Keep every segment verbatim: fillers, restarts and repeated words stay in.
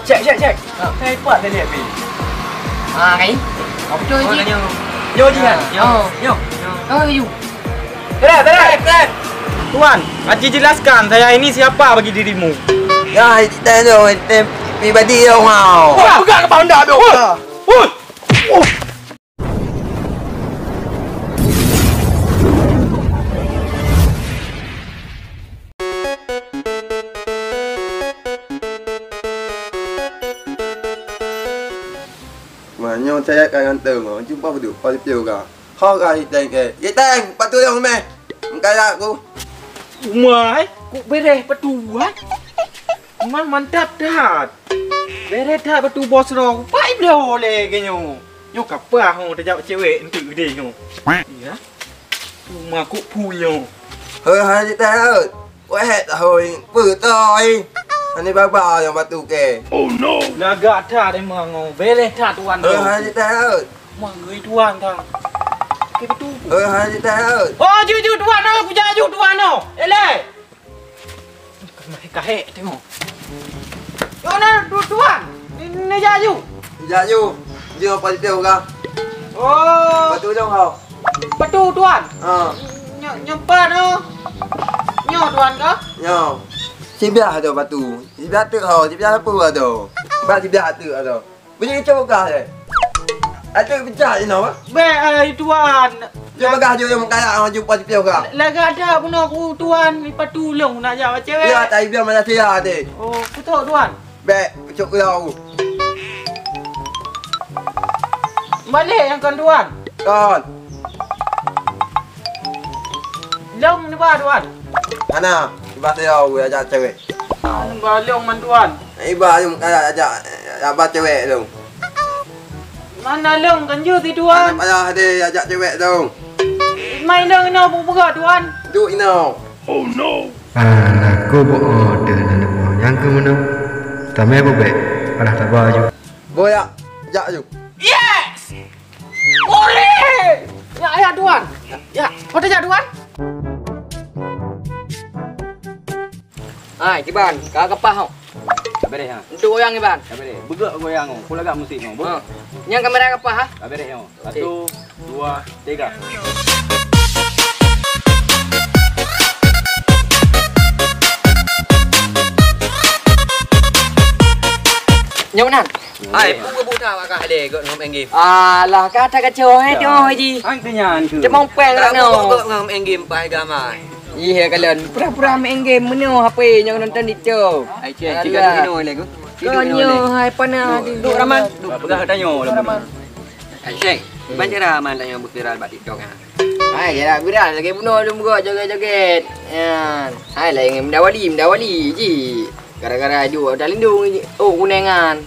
Cek, cek, cek. Ha. Saya kuat tadi, Abi. Ah, kai. Apa tu, Haji? Nyoe, Haji, kan? Nyoe. Nyoe. Nyoe. Nyoe, Haji. Berat, berat. Berat. Tuan, Haji jelaskan saya ini siapa bagi dirimu? Ya, itu, itu, itu pribadi yang mau. Wah, pegang kepala anda tu. Wah. Wah. Wah, nyoe cayat ka ganteng, oh. Jumpa beudôh, pah piôh ka. Ho ka Iteng, eh. Iteng, patulông meh. Mengkayak ku. Umai, ku bereh patu, hai. Memang mantap that. Bereh that batu bos roh. Pai blah oleh ke nyoe. Nyoe kapah nyoe tajak cewek enteuk gede nyoe. Ya. Cuma kok punya. Hei, hai, Cik Tayot. Weh, tahoi. Peutoi. Ani baba nyang batu ke. Oh no. Lagak that emang nyoe. Beleh that tuan tu. Hei, hai, Cik Tayot. Mangoi tuan ta. Ke betul. Hei, hai, Cik Tayot. Oh, ju, ju tuan, oh, kujak ju tuan, oh. Eleh. Kahek tengok. Yo na du-, tuan. Ni, ni jak ju. Jak ju. Dia apa dia orang? Oh. Batu dong kau. Batu tuan. Ha. Nyo, nyo pat tu. Nyo tuan ka? Nyo. Sibiah tu batu. Sibiah tu kau. Sibiah apa tu? Bak sibiah tu tu. Bunyi kecoh gah deh. Até pecah inoe, bah. Bèk, eh, tuan. Jeuet bagah jeuet nyang meukayak, jeuet pah jipioh gah. Lagak that bunoe ku tuan, ipatulông nak jak bak cewek. Ya, tai biar mana sia deh. Oh, kutok tuan. Bèk, kucok keu lôn. Balik nyang kon tuan. Kon. Lông neuba tuan. Hana, iba sia jak cewek. Balong man tuan. Iba nyang ka jak, jak ba cewek tu. Mana lông kan jeuet si tuan? Mana payah deh jak cewek tu. Mai lông inoe beubuka tuan. Duek inoe. Oh no. Ah, laku boh teuh na leumo nyang keu meunoe. Tamè bubek, alah taba ju. Boh jak, jak ju. Yes! Ore! Ya, ya tuan. Ya, hotel jak tuan. Hai, Kiban, ka kapah ho. Ka bereh, ha? Untuk goyang, Kiban. Ka bereh. Beugok goyang, ho. Pula gak musik, ho. Ha. Nyang kamera kapah, ha? Ka bereh, ho. Satu, dua, tiga. Nyoe meunan. Hai, peue buta bak kah deh, gok ngon main game? Alah, ka that kacau, eh, tu, Haji. Hang keunyan tu. Cuma peng kat nyoe. Gok ngon main game, pai gamai. Ih, ya kalon. Pura-pura main game meunoe H P nyang nonton TikTok. Ai, cek, cek kat sinoe leh, gok. Kau nyoe, hai, panas. Duk, duk, Raman. Duk, peugah tanyoe lah, Raman. Ai, cek. Ban cara Man tanyoe beuviral bak TikTok, ha. Hai, jarak viral lagèe bunoe lôn buka joget-joget. Nyan. Hai, laén ngon Muda Wali, Muda Wali ji. Gara-gara duek Hutan Lindung ji. Oh, kunengan.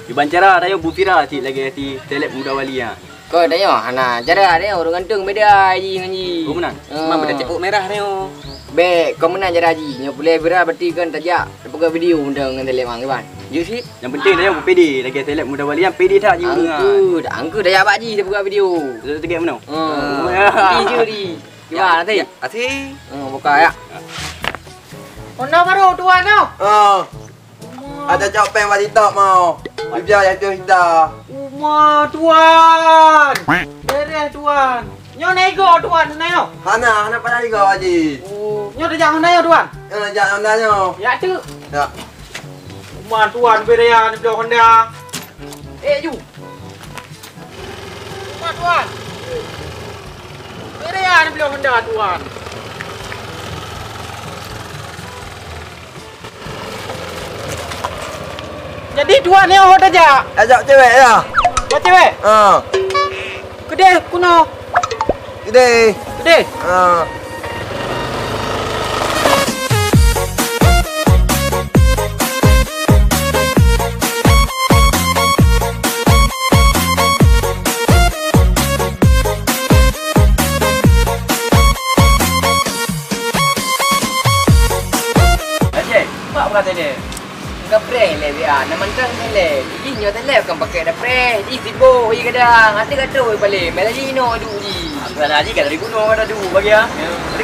Kiban cara tanyoe beuviral cit lagèe si seleb Muda Wali nyan. Kon tanyoe hana cara tanyoe ureueng ganteng beda ji ngon ji. Oh, meunan. Ah. Memang beda cekok merah tanyoe. Bèk, kon meunan cara ji. Nyoe pulai viral berarti kon tajak tapeugah video mantong ngon seleb mang kiban. Jeuet cit. Nyang penting tanyoe pede lagèe seleb Muda Wali nyan pede that ji ureueng nyan. Angku, angku tajak bak ji tapeugah video. Betul tegak meunoe. Ah. Di je di. Kiban nanti. Ya, asyik. Ah, buka ya. Oh, na baru tuan tu. Ah. Ada cok peng bak TikTok mau. Bibia nyang piôh ita. Uma tuan. Bereh tuan. Nyoe na igo tuan na nyoe. Hana, hana pada igo Haji. Oh, nyoe tajak ngon na nyoe tuan. Eh, jak ngon na nyoe. Ya tu. Ya. Uma tuan bereh ya ni bloe Honda. Eh, ju. Tuan, tuan. Beri ah, ni belum benda, tuan. Jadi, tuan ni awak tajak? Ajak cewek ya. Buat cewek? Ha. Kedeh kuno. Kedeh. Kedeh. Ha. Aceh, mak berkata dia. Enggak preh le dia, nama kan le. Jadi nyoe tadi kan pakai dah preh, jadi sibuk ye kadang. Ada kata we paling, malah lino adu ji. Aku sana ji kan dari gunung ada adu bagi ah. Dari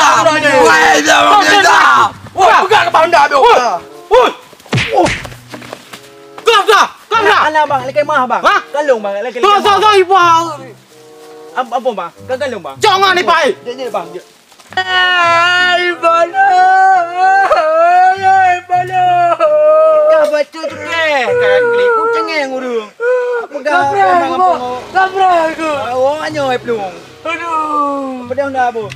Woi, dah, dah. Woi, peugah keu Honda tu. Woi. Woi. Kau dah, kau dah. Alah, bang, lagi mah, bang. Hah? Kalung, bang, lagi. Tuh, tuh, tuh, ibu. Am-, ampôn, bang. Ka kalung, bang. Jangan, Ipai. Jeuet, jeuet, bang. Jeuet. Hai, bala. Hai, bala. Ka baca tu, keh. Ka klik. Ku cengeng ureueng. Apa gah, Gabra, bang, aku. Gabra, aku. Awak nyoe, Plung. Aduh. Pedang dah, Bos.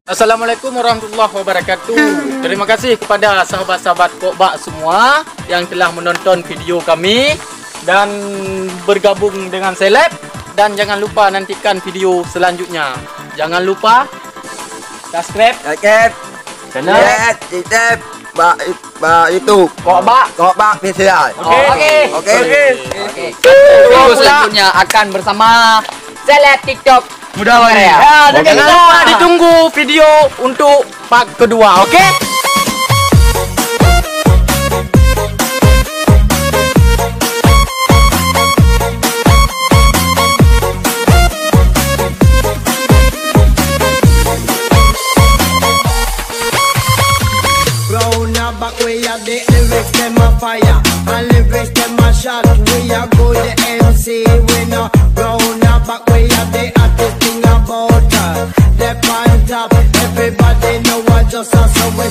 Assalamualaikum warahmatullahi wabarakatuh. Terima kasih kepada sahabat-sahabat Kok Bak semua yang telah menonton video kami dan bergabung dengan Seleb, dan jangan lupa nantikan video selanjutnya. Jangan lupa subscribe, like, channel, like, subscribe, bak, bak YouTube. Kok Bak. Kok Bak Official. Oke. Oke. Oke. Oke. Video selanjutnya akan bersama seleb TikTok Muda Waria. Ya, jangan lupa ditunggu video untuk part kedua, oke? Brown a back, we a di lyrics dem a fire, and lyrics dem a shot. We a good M C, we nuh brown a back, we a di hottest thing about us. Dem on top, everybody know we just a so we